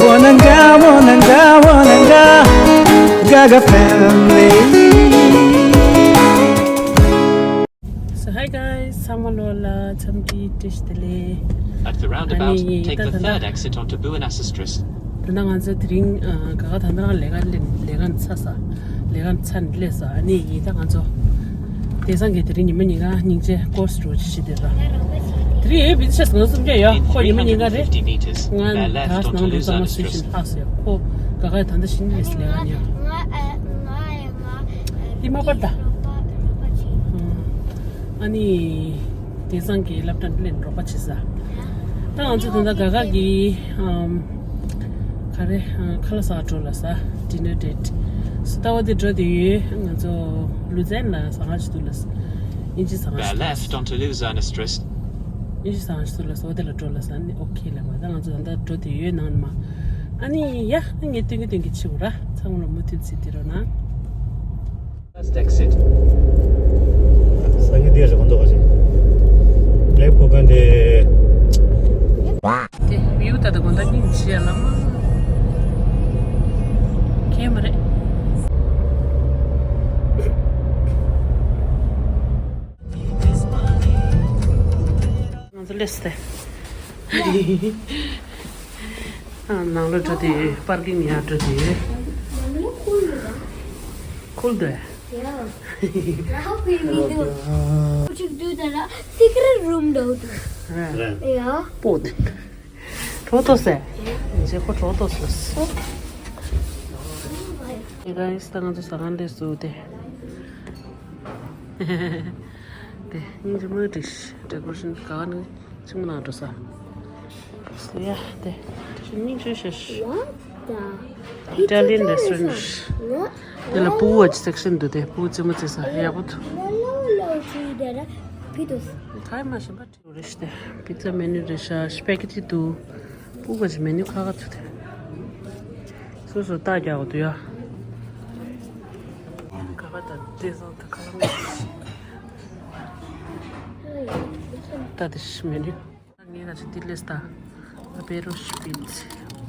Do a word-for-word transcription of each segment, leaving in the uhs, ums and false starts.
Wananga, wananga, wananga, Gaga family. So hi guys, ཚང་མ་ལོ་ལ་འཚམས་འདྲི་བཀྲ་ཤིས་བདེ་ལེགས། At the roundabout, ཨ་ནི་take the ད་ད་third exit onto Buenas Astras. ད་ལྟ་ང་ཚོ་དེ་རིང་ཨ་ག་ག་ད་ལྟ་ལས་ཀ་ལས་ལས་ཀ་ཚར་ས། ལས་ཀ་ཚར་ནས་སླེབས་ས། ཨ་ནི་ཡིན་ད་ང་ཚོ་དེང་སང་གི་དེ་རིང་ཉི་མ་ཉིན་གང་སྙིང་རྗེ་ཀོར་སི་འགྲོ་ཅི་ཞིག་དེ་ར། དེ་རིང་ཨེ་བི་ཆེས་ང་གསུམ་བརྒྱ་ཡོད། ཁོ་ཉི་མ་ཉིན་གང་རེད། ང་ད་ནང་དུ་ཚང་མ་སུ་ཞིག་ཧ་སོ་ཡ། ཁོ་ག་ག་ད་ལྟ་ཤིན་ལས་ལས་ཀ་ཉོ། དེ་མ་པར་ད། ཨ་ནི་དེང་སང་གི་སློབ་གྲྭ་འདི་ལས་རོགས་པ་བྱེད་ས། ད་ང་ཚོ་ད་ལྟ་ག་ག་གི་ཨམ། ག་རེ། ཨ། ཁ་ལག་ཟ་འགྲོ་ལ་ས། ཌི་ནར་ཌེ་ཊི། སོ་ད་བ་དེ་འགྲོ་དེ་ཡོད། ང་ཚོ་ལུ་ཛན་ལ་ཟ་ཁང་ཞིག་འདུག་ལ་ས། ཨིན་ཇི་ཟ་ཁང་ཞིག་འདུག་ལ་ས། Bear left onto Luzern Astris. ཨིན་ཇི་ཟ་ཁང་ཞིག་འདུག་ལ་ས། འོ་དེ་ལ་འགྲོ་ལ་ས། ཨ་ནི་ཨོ་ཁེ་ལ་མ། ད་ང་ཚོ་ད་ལྟ་འགྲོ་དེ་ཡོད་ནང་ནི་མ། ཨ་ནི་ཡ་ངས་སྟོན་གི་སྟོན་གི་ཕྱིན་ར། ཚང་མ་ལ་མུ་མཐུད་གཟིགས་དེ་རོགས་གནང་། Last exit. སང་ཉིན་དེ་རེ་གོ་འདུག་ག་ཞིག་ལེབ་གོ་ག་འདི། དེ་བིའུ་ད་ད་དགོན་ད་སྙིང་རྗེ་ལ་མ། ཁྱེད་མ་རེད། ང་ཚོ་སླེབས་ཏེ། ཨ། ནང་ལ་འགྲོ་དུས་པར་ཀིང་ཡར་འགྲོ་དུས། ཁུལ་འདུག་ཨེ། གཅིག་དུས་དེ་ལ་སི་ཀི་རེ་ཊི་རུམ་འདྲ་བོ་འདུག་རེད། ཡ། པོ་དེ། གྲོགས་ཏོ་ཟེར། མཇེ་ཁོ་གྲོགས་ཏོ་ཟེར། ཨེ་ག་ཡིས་ད་ང་ཚོ་ཟ་ཁང་སླེབས་སོང་སྟེ། དེ་སྙིང་རྗེ་མོ་འདྲ་ཞིག་ཌེ་ཀོ་རེ་ཤན་ག་ནི་ཆི་མོ་ནང་འགྲོ་ས། སུ་ཡ་དེ་དེ་ཤི་སྙིང་རྗེ་ཤ་ཤི། What the? Italian restaurant. What? དེ་ལ་ཕྲུ་གུ་སེག་ཤན་འདུག་དེ་ཕྲུ་གུ་རྩེད་མོ་རྩེ་ས་ཡག་པོ་འདུག་ཁ་མ་ཤེས་པ་འགྲོ་རེ་ཤི་དེ། པི་ཛ་མེ་ནུ་རེ་ཤ། སི་པེ་གེ་ཊི་འདུག་ཕྲུ་གུ་མེ་ནུ་ཁ་ཁ་ཚུ་དེ། སོ་སོ་རྟགས་རྒྱག་དགོས་འདུག་ཡ། ཁ་པར་དང་དེ་ཚོ་ད་ཁ་ལག་མེད། ད་དེ་ཤི་མེ་ནུ། ངས་ང་ཚོ་འདི་ལས་ད། ཨ་པེ་རོ་སི་པིད།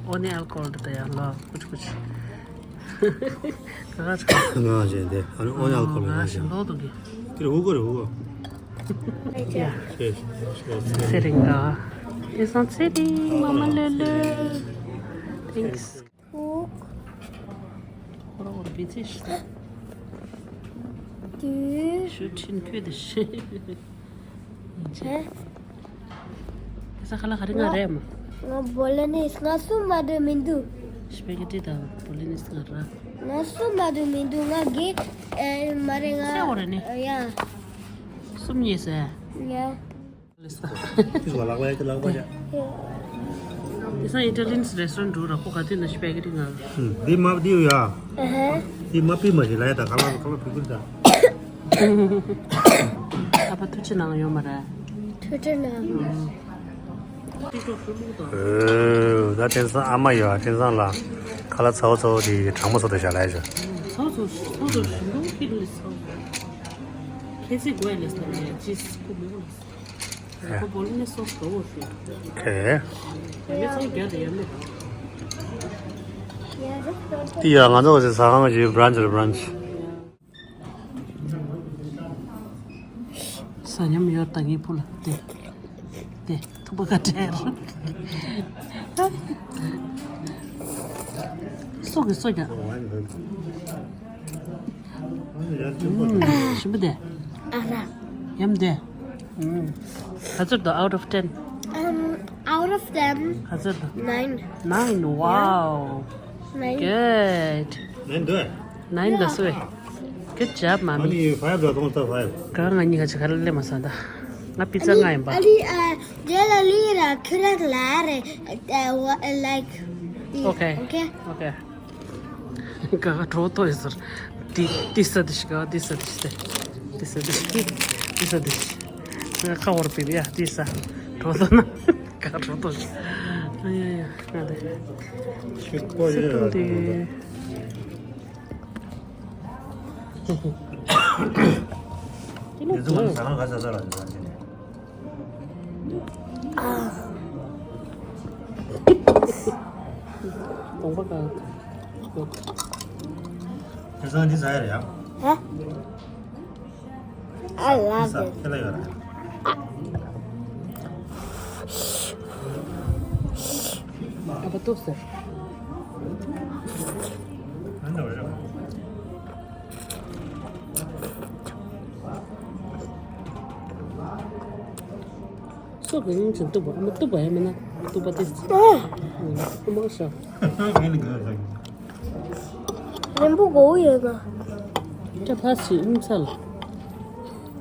ཨོ་ནི་ཨལ་ཀོ་ཧོལ་ད་ཡ་ལ་ཀུ་ཅི་ཀུ་ཅི། ག་ག་ཆ། ང་ཞེས་ཏེ་ཨ་ནི་ཨོ་ནི་ཨལ་ཀོ་ཧོལ་ང་ཞེས་ལོ་དུ་གི། དེ་རུ་གོ་རུ་གོ། ཡ། ཚེ་རིང་ག་དེ་སང་ཚེ་རིང་མ་མ་ལོ་ལོ། Thanks. ཁོ་རང་བི་ཛི་ཞིག་དུས། ཞུ་ཁྲིན་ཁོས་དེ་ཤེས། ཧེ། ས་ཁ་ལ་ཁ་རི་ང་རེད་མ། ང་བོ་ལ་ནིས་ང་སུ་མ་དུ་མི་འདུག་སི་པེ་གེ་ཊི་དང་བོ་ལ་ནིས་ང་ར། ང་སུ་མ་དུ་མི་འདུག་ང་གི་ཨེ་མ་རེད་ང་། ཚེ་འོ་རེད་ནི། ཡ། སུམ་གཉིས་ཟེར། ཡ། དེ་སང་ཨི་ཊ་ལི་ཡན་རེ་སི་ཊོ་རན་འགྲོ་ར་ཁོ་ག་དུས་ན་སི་པེ་གེ་ཊི་ང་། འདི་མ་འདི་ཡོད་ཡ། འདི་མ་པི་མ་ཞིག་ལ་ཡ་ད་ཁ་ལག་ཁ་ལག་ཕི་ཁུར་ད། ཨ་ཕ་ཐུགས་ཆེ་གནང་ཡོད་མ་རེད། ཐུགས་ཆེ་གནང་། ཨོ། ད་དེང་སང་ཨ་མ་ཡོད་དེང་སང་ལ་ཁ་ལག་ཚ་བོ་ཚ་བོ་དེ་གྲང་མོ་བཟོ་དེ་བཞག་ལ་ཡ་ཞོ། ཚ་བོ་ཚ་བོ་ཞིམ་པོ་ཁྱེད་ལ་ཚ་བོ། ཁྱེད་ཚེ་དགོས་ལ་ས་ལ་ཡ་ཅིས་ཁུ་མོ་ལ་ས། ཁོ་བོ་ལི་ནི་སོ་སི་དགའ་བོ་ཞུ། ཁེ། ཡ་མེད་ཚང་རྒྱ་དེ་ཡ་མེད། ཏི་ཡ་ང་ཚོ་ཟ་ཁང་གི་བྷ་རན་ཆི་རེད། བྷ་རན་ཆི། ཟ་སྙམ་ཡོད་ད་ངའི་བུ་ལ་དེ། དེ་ཐུག་པ་ག་དྲན། སོ་གི་སོ་རྒྱག་ཞིམ་པོ་དེ། ཨ་ར། ཡམ་དེ། ག་ཚོད་འདུག out of ten? Um, out of ten, ག་ཚོད་འདུག nine. Nine, wow. Nine. Good. Nine འདུག nine འདུག་སོ། Good job, mommy. ཨ་ནི་five འདུག་གང་ལྟར་five. གང་ང་གཉིས་ཀ་ཅིག་ག་ལ་སླེབས་མ་སོང་ད། ང་པི་ཛ་ང་ཡིན་པ། ཨ་ལི་ཨ་ལི་ཨ་ལི་ར་ཁྱོད་རང་ལ་རེ་ཨ་like. Okay. Okay. Okay. ག་ག་གྲོགས་ཏོ་ཡོད་ཟེར། ཏི་ཏི་ས་ཏི་ཤི་ག་ཏི་ས་ཏི་ཤི་ཏེ། ཏི་ས་ཏི་ཤི་ཏི་ས་ཏི་ཤི། ང་ཁ་བོར་པི་བི་ཡ་ཏི་ས། གྲོགས་ཏོ་ན། ག་ག་གྲོགས་ཏོ་ཤི། ཨ་ཡ་ཡ་ང་དེ། ཤི་ཀོ་ཡ་ཡ། ཏི་ལུ་ཏི་ལུ་ཏི། ཨ། གོང་པ་གང་། ཁ་སང་འདི་ཟ་ཡ་རེད་ཡ། ཧ། I love it. ཁྱེད་ལ་ཡོད་ར། ཨ་ཕ་ཏོག་ཟེར། ཨ་འདྲ་བ་རེད། སོ་གི་ཡིན་ཅིང་གཏུབ་པ། ཨ་མ་གཏུབ་པ་ཡང་མིན་ན་གཏུབ་པ་དེ། ཨ་མ་ཤ། རིང་པོ་གོ་ཡོད་ན། ཀྱ་ཕ་སི་ཨིན་ཚལ།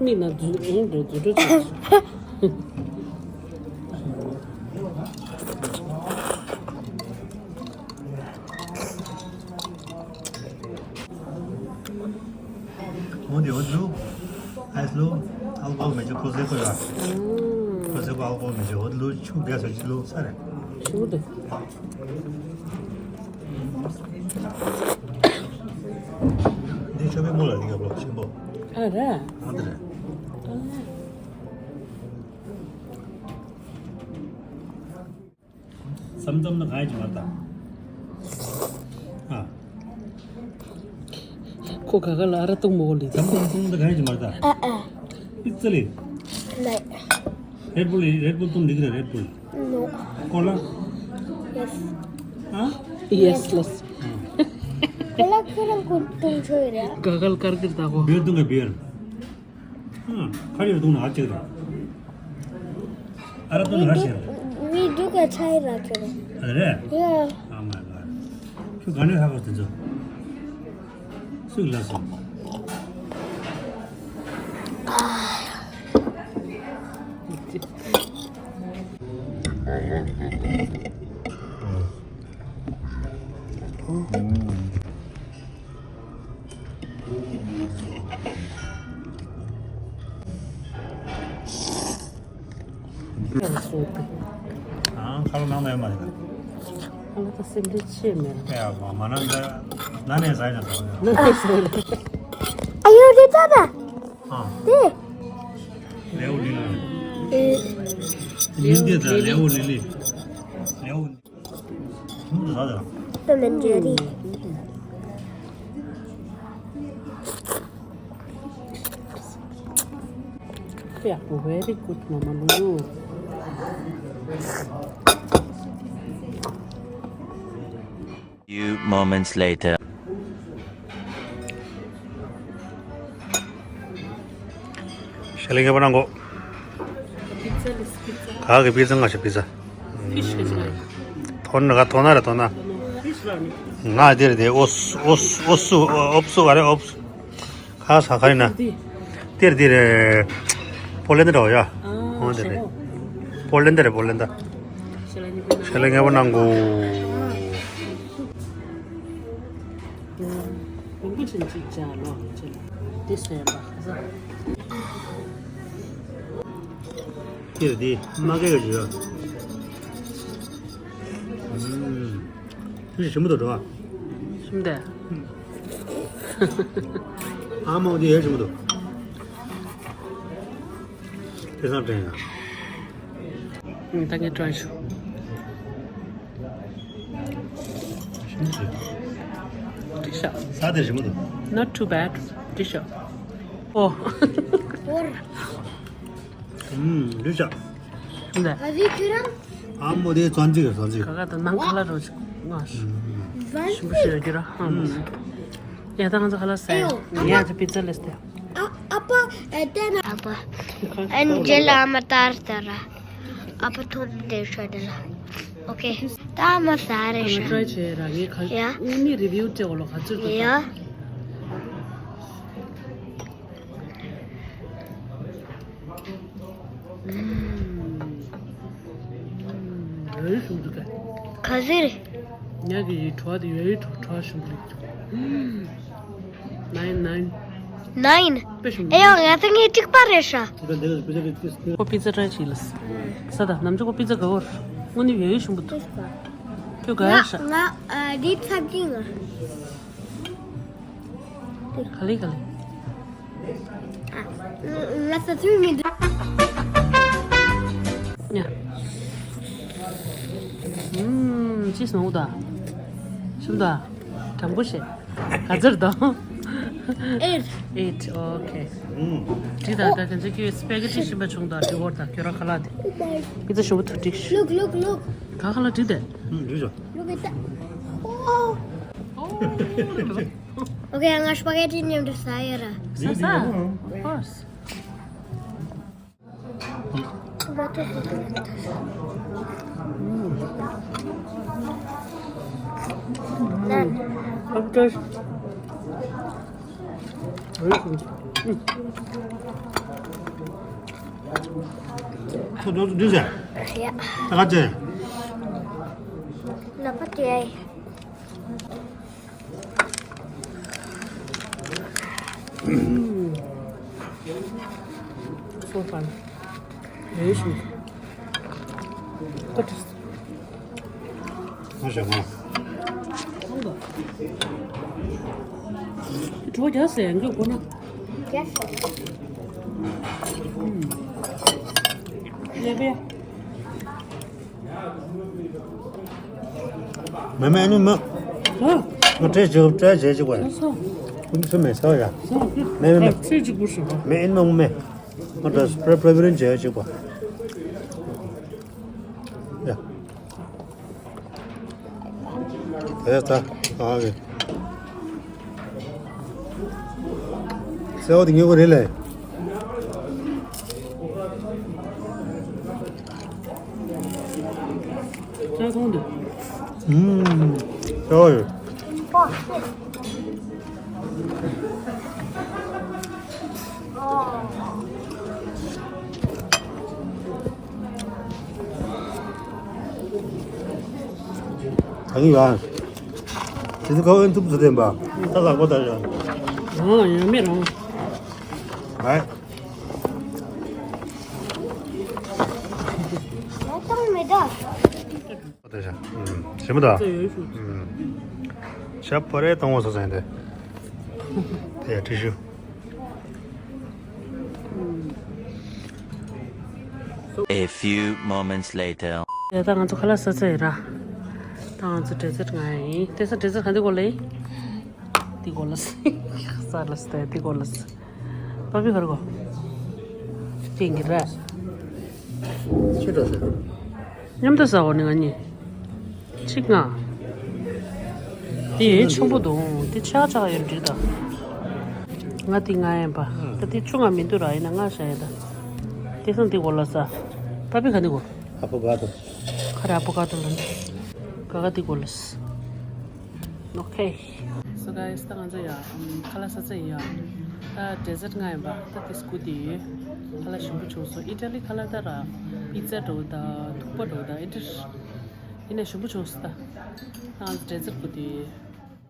མི་ན་རྫུ་ཨིན་འགྲོ་རྫུ་འགྲོ་ཆེ། འོ་དེ་འོ་ལུ། ཨའི་ལུ། ཨལ་ཀོ་ཧོལ་མེད་ཅིག་པོ་སེ་ཀོ་ཡ། པོ་སེ་ཀོ་ཨལ་ཀོ་ཧོལ་མེད་ཅིག་འོ་ལུ་ཆུ་ག་སོ་ཅི་ལུ་ས་རེ། ཆུ་དེ། འདི་ཆོ་པའི་མོ་ལ་འདི་ག་བློ་ཆེན་པོ། ཨ་ར། འོ་དེ་རེད། བསམ་བསམ་ན་གང་ཡིན་མ་ལྟ། ཨ། ཁོ་ག་ག་ལ་ཨ་ར་གཏོང་མོ་གོ་ལི། བསམ་བསམ་བསམ་ན་གང་ཡིན་མ་ལྟ། ཨ་ཨ། པི་ཙ་ལི། ལེ། རེད་བུལ་ལི་རེད་བུལ་གཏོང་འདི་གི་རེད་བུལ། ནོ། ཀོ་ལ། ཡེས། ཨ། ཡེས་ལེས། ཀོ་ལ་ཁྱེད་རང་ཀུན་གཏོང་ཆོག་རེད། ག་ག་ལ་དཀར་གིར་ད་གོ། བེར་གཏོང་གི་བེར། ཁ་རེ་རེ་བཏུང་ན་ཨ་གཅིག་རེད། ཨ་ར་བཏུང་ན་ཨ་ཤེས་རེད། We do get tired, actually. ཨ་རེད། Yeah. Oh my god. ཁྱོད་ག་ནས་ཧ་གོ་དེ་ཚོ། སུས་ལབ་སོང་། ཨང་ཁ་ལོ་ནང་ན་ཡོད་མ་རེད། ཁ་ལོ་ད་སེམས་ཁྲལ་ཆེ་མེད། ཨེ་ཨ་མ་ན་འདི་ན་ནས་ཟ་ཡ་ན་ཟ་བ་ཡ། ན་ནས་ཟ་ཡ། ཨ་ཡོ་རེད་པ་པ། ཨ། དེ། ལེའུ་ལི་ལི། ཨེ། མིང་དེ་ད་ལེའུ་ལི་ལི། ལེའུ། Tom and Jerry. Yeah, very good, Mama Lulu. Few moments later. ཤ་ལེ་ངེས་པ་གནང་གོ། ག་གི་པི་ཙ། ང་ཞིག་པི་ཙ། ཕིཤ་གི་ཙ། ཐོ་ན་ག་ཐོ་ན་ར་ཐོ་ན། ཕིཤ་ར་ནི། ང་དེར་དེ་ཨོ་སུ་ཨོ་སུ་ཨོ་སུ་ཨོ་སུ་ག་རེ་ཨོ་སུ། ག་ས་ག་རེ་ན། དེར་དེར། པོ་ལན་ཏི་འདྲ་བ་ཡ། ཨོ་དེ་རེད། པོ་ལན་ཏི་རེད་པོ་ལན་ཏི། ཤ་ལེ་ངེས་པ་གནང་གོ། མང་པོ་ཅན་ཅིག་བྱ་ལོ་ཅེ་ལ། དེ་སོན་པ་ཁ་ས། ཁྱེད་དེ་མ་གལ་ཡོད་ཅིག་ཡོད། ཁྱེད་ཞིམ་པོ་འདུག་འགྲོ། ཞིམ་དེ། ཨ་མ་འདི་ཡོད་ཞིམ་པོ་འདུག་དེ་སང་དྲན་ཡ། ད་ངས་try ཞུ། འགྲིག་ཤག་ས་དེ་རི་མོ་འདུག Not too bad. འགྲིག་ཤག་ཨོ། ཨུམ། འགྲིག་ཤག་འདི། ཨ་ཟི་ཁྱོད་རང་། ཨ་མོ་དེ་ཚོན་རྩི་གི་ཚོན་རྩི། ག་ག་དང་ནང་ཁ་ལ་རོ་ཞིག་ང་ཞིམ་པོ་ཞིག་ཡོད་རྒྱུ་ར་ཧང་། ཡ་ད་ང་ཚོ་ཁ་ལག་ཟ་ཡ། ཨེ་ཡོ། ཡ་ད་པི་ཙ་ལེས་ཏེ། ཨ་ཨ་ཕ་ཨེ་ཏེ་ན་ཨ་ཕ། ཨན་ཇེ་ལ་ཨ་མ་ཏར་ཏར། ཨ་ཕ་ཐོབ་དེ་ཤ་དེ་ལ། ཨོ་ཁེ། ད་ཨ་མ་ཟ་རེ་ཤ། ང་try བྱས་ར་ངས་ག་ཡ། ཨུ་མི་review བྱེད་འོ་ལོ་ག་ཚོད་འདུག་ཡ། ཡོད་ཞུ་འདུག་ག་ག་ཟེར། ཉག་གི་ཡི་བྲོ་བ་དེ་ཡོད་ཡོད་བྲོ་བྲོ་བ་ཞུ་འདུག Nine, nine. Nine. དཔེ་ཞུ་འདུག་ཨེ་ཡོ་ང་ད་ངའི་གཅིག་པ་རེད་ཤག་ཁོ་པི་ཙ་try བྱེད་ལ། ས་ད་ནམ་ཅོ་ཁོ་པི་ཙ་ག་བོར། དངོས་གནས་ཡོད་ཡོད་ཞུ་འདུག་ཁྱོད་ག་ཡ་ཤག་ང་ང་ཨ་དེ་ཚ་གི་ང་། ག་ལེ་ག་ལེ། ང་ས་ཚུར་མི་འདུག་ཉ། ཨུམ། ཅི་སོང་ད། ཆུང་དང་། དྲང་པོ་བཤད། ག་ཚོད་དང་། Eight. Eight, okay. ཨུམ། འདི་དང་ད་དེ་ཚོ་ཁྱོད་སི་པེ་གེ་ཊི་ཞིམ་པ་བྱུང་དང་འདི་བོར་དང་ཁྱོད་རང་ཁ་ལག་དེ། མི་ཚོ་ཞིམ་པོ་ཐུག་ཀྲིག་ཤི། Look, look, look. ག་ཁ་ལག་འདི་དེ། ཨུམ། འདི་བྱོས། Look at that. Oh. Oh. Okay, ང་སི་པེ་གེ་ཊི་མཉམ་དུ་ཟ་ཡ་ར། ཟ་ཟ། Of course. ཁོ་ཚོ་འདི་ཟེར། ཡ། ད་ག་ཚོད། ལ་པ་དེ། So fun. Very sweet. What is? ང་ཞོག་མ། གྲོ་རྒྱག་ཟེར་ཡང་འགྱོད་དགོས་ན། རྒྱག་ཟེར། ཡ་བས། མེ་མེ་ཨ་ནུ་མ། ཨ། ང་ཏྲེ་ཅིག་ཏྲེ་ཅིག་ཅིག་པ། ཨ་སོ། ཁུམ་ཚུ་མེ་ས་ཡ། སོ། མེ་མེ་མེ། ཚེ་གཅིག་པུ་སོ། མེ་ཨིན་མོང་མེ། ང་ཏྲེ་སྤྲེ་སྤྲེ་བི་རིན་ཅིག་ཅིག་པ། ཡ། དེ་ད་ཨ་གི། སེའུ་དེ་ཉོ་གི་རེད་ལེ། ཅག་ཐོང་དུ། ཨུམ། སེའུ་ཡོད། ཨ་ནི་ཡ། དེ་ཚོ་ཁ་བའི་མཐུག་ཚོ་བསྟན་པ། ད་ལག་པ་ད་ཡ། ཨོ་ཡང་མེད་རང་། ཨེ། ད་ཡ། ཞིམ་པོ་ད། ཞབས་པ་རེ་བཏང་བ་སོ་སོ་ཡིན་ཏེ། དེ་ཡ་ཁྲི་ཤུ། A few moments later. དེ་ད་ང་ཚོ་ཁ་ལག་ཟ་ཚར་ཡིན་ར། ད་ང་ཚོ་ཌེ་ཛར་ང་ཡིན། དེ་ས་ཌེ་ཛར་ག་འདི་གོ་ལེ། འདི་གོ་ལ་ས། ས་ལ་ས་འདི་གོ་ལ་ས། པ་པི་གར་གོ། ཅིང་གི་ར། ཆུ་འགྲོ་ས། མཉམ་དུ་ཟ་འོ་ནི་ང་གཉིས། གཅིག་ང་། འདི་ཡོད་ཆེན་པོ་འདུག་འདི་ཆག་ཆག་ཡོད་འདྲི་ད། ང་འདི་ང་ཡིན་པ། ད་འདི་ཆུང་ང་མི་འདུག་ར་ཡིན་ན་ང་ཤ་ཡིན་ད། དེ་སང་འདི་གོ་ལ་ས། པ་པི་ག་འདི་གོ། ཨ་ཕོ་ག་དོ། ཁ་ར་ཨ་ཕོ་ག་དོ་ལ་ནི། ག་ག་འདི་གོ་ལ་ས། ཨོ་ཁེ། So guys, ད་ང་ཚོ་ཡ་ཁ་ལག་ཟ་ཚར་ཡ། ད་ཌེ་ཛར་ང་ཡིན་པ་ད་དེ་སྐུ་དེ་ཡོད། ཁ་ལག་ཞིམ་པོ་བྱུང་སོང་། ཨི་ཊ་ལི་ཁ་ལག་ད་ར། པི་ཛ་འགྲོ་ད་ཐུག་པ་འགྲོ་ད་ཨི་ཊ་ལི། ཡིན་ན་ཞིམ་པོ་བྱུང་སོང་ད། ད་ང་ཚོ་ཌེ་ཛར་སྐུ་དེ་ཡོད།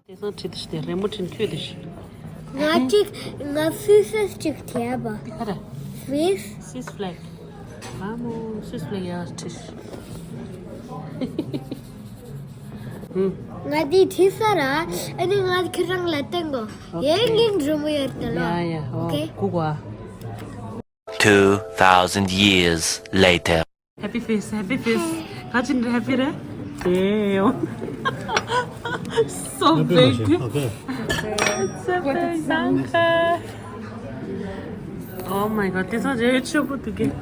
དེ་སང་ཁྲིད་དེ་ཤི་དེ་རེ་མོ་ཁྲིན་ཁྱོད་དེ་ཤི། ང་གཅིག་ང་ཕི་ཤ་གཅིག་བྱས་པ། ཁ་ར། ཕི་ཤ། སིས་ཕི་ལེག་ཨ་མོ་སིས་ཕི་ལེག་ཡ་ཁྲིད་ཤི། ང་འདི་ཁྲིད་ས་ར། ཨ་ནི་ང་ཁྱེད་རང་ལ་སྟོན་གོ། ཡེ་ངིན་རུ་མོ་ཡོད་དེ་ལོ། ཡ་ཡ། ཨོ་ཨོ་ཁེ། གུ་གུ། Two thousand years later. Happy face, happy face. ག་ཅི་འདྲ་happy རེད། Damn. So big. Okay. It's so big. Danke. Oh my god, this is very cheap to get.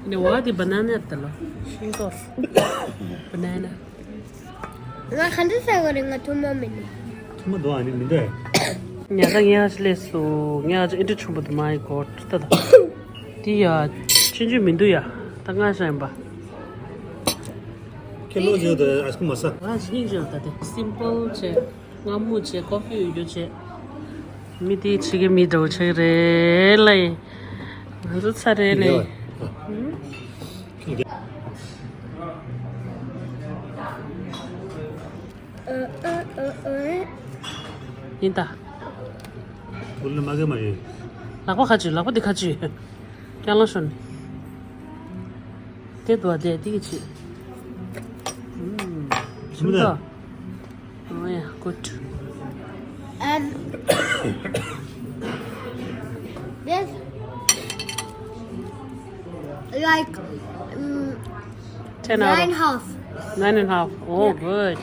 ནི་བ་དེ་banana ཡ་ད་ལོ། ཤིང་ཏོག banana. ང་ག་འདྲ་ཟ་གི་རེད། ང་ཐུར་མ་མིན་ནི། ཐུར་མ་འདུག་ཨ་ནི་མི་འདུག་ཨེ། ཉ་ད་ངས་ཨ་ཅི་ལས་སུ་ངས་ཨ་ཅི་ཨེ་འདྲ་ཆུང་པོ་འདུག་མ་ཡི་གོ་ད་ད། དེ་ཡ་ཆུང་ཆུང་མི་འདུག་ཡ། ད་ང་ཤ་ཡིན་པ། ཁྱེད་ལོ་ཡོད་དེ་ཨ་ཅི་མ་ཟ། ང་ཞིག་ཡིན་ཅང་ད་དེ་simple བྱས། མངར་མོ་བྱས། ཀོ་ཕི་ཡོད་རྒྱུ་བྱས། མི་དེ་ཆེ་གེ་མི་འདྲ་བོ་ཆགས་ཀྱི་རེད་ལ་ཡིན། ང་ཚོ་ཚ་རེད་ལ་ཡིན། ཡིན་ད། ལག་པ་ཁ་ཅིག་ལག་པ་འདི་ཁ་ཅིག་ཀྱང་ལ་ཤོན། དེ་དུ་བ་དེ་དེ་གི་ཅིག་ཞིམ་ད། Oh yeah, good. And this, like, um, ten out of nine and a half. Nine and a half. Oh, yeah. Good.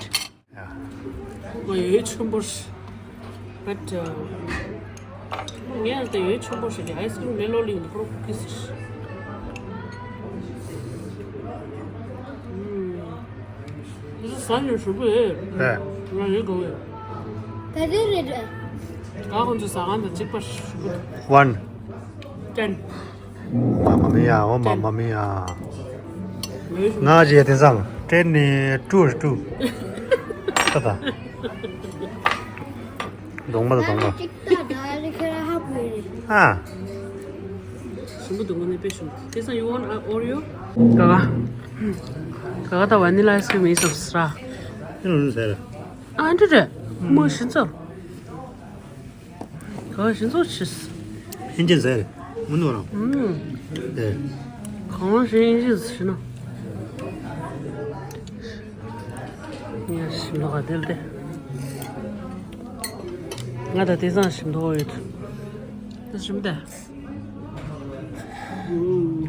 ང་ཡོད་ཆེན་པོ་ཞིག But ངས་ཨ་ལྟ་ཡོད་ཆེན་པོ་ཞིག་གི་ཨའི་སི་ཀྲིམ་ལས་ལོ་ལིང་ཁོ་རོ་ཀུ་ཀི་སི་ཞིག་འདི་ཟ་ཉོ་ཞུ་གི་ཡོད། ང་ཡོད་གོ་ཡོད། ག་དེ་རེད། ག་ཁོང་ཚོ་ཟ་ཁང་དང་གཅིག་པ་ཞུ་གི་འདུག One. Ten. Mamma mia, oh mamma mia. ང་རྗེས་དེང་སང་ཏྲེན་ནི་ཀྲུ་ཀྲུ། ད་ད། གདོང་མ་ད་གདོང་མ། ཨ། ཞིམ་པོ་འདུག་ངོ་ནས་དཔེ་ཞིམ་པོ། དེང་སང་you want Oreo? ག་ག་ག་ག་ད་vanilla ice cream ཡིན་སོང་ཟེར། ཨ་འདྲ་རེད། མོ་ཤིན་ཙོ། ག་ཤིན་ཙོ་ཆིས། ཨིན་ཇི་ཟེར། མུ་ནོ་རང་། ཨུམ། དེ། གང་ཞིག་ཨིན་ཇི་ཟེར་ན། ངས་ཞིམ་ལོ་ག་དེ་ལ་དེ། ང་ད་དེང་སང་ཞིམ་ལོ་ཡོད། དེ་ཞིམ་དེ། ཨུམ།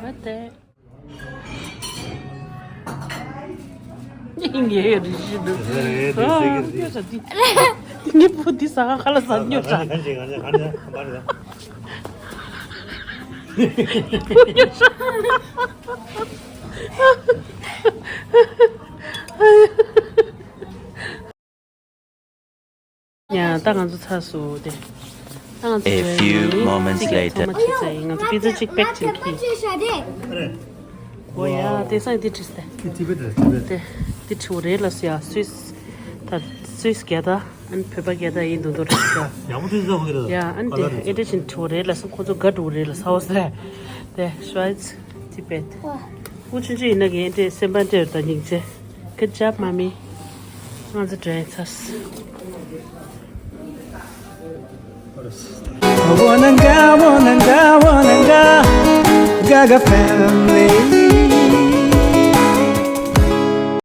ཨ་དེ། ངའི་རིགས་ཤིག་འདུག་ངའི་བུ་འདི་ཟ་ཁང་ཁ་ལ་ཟ་ཉོ་དྲ། ཡ། ད་ང་ཚོ་ཚར་སོང་སྟེ། ད་ང་ཚོ། A few moments later. ང་ཚོ་པི་ཛ་གཅིག་པེག་བྱེད་ཀྱི། འོ་ཡ། དེང་སང་འདི་བྲིས་ཏེ། དེ་དེ་བྲིས་པ་རེད་ལ་སོ་ཡ། སུད་སི། ད་སུད་སི་རྒྱལ་དར། ཨན་བོད་པ་རྒྱལ་དར་ཡིན་འདུག་འདུག་རེད་ཤག་ཡག་པོ་བྲིས་ཚར་ཧོ་དེ་རེད། ཡ། ཨན་དེ་ཨེ་འདྲ་བྱིན་བྲིས་པ་རེད་ལ་སོ། ཁོ་ཚོ་དགའ་འགྲོ་གི་རེད་ལ་ས་འོ་ཟེར། དེ་ཤུ་ཝའི་ཛི། Tibet. ཨོ། ཆུང་ཆུང་ཡིན་ན་གི་འདྲེ་སེམས་པ་འདྲེ་ད་སྙིང་རྗེ། Good job, mommy. ང་ཚོ་འགྲོ་ཡིན་ཚར། Wananga, wananga, wananga, Gaga family.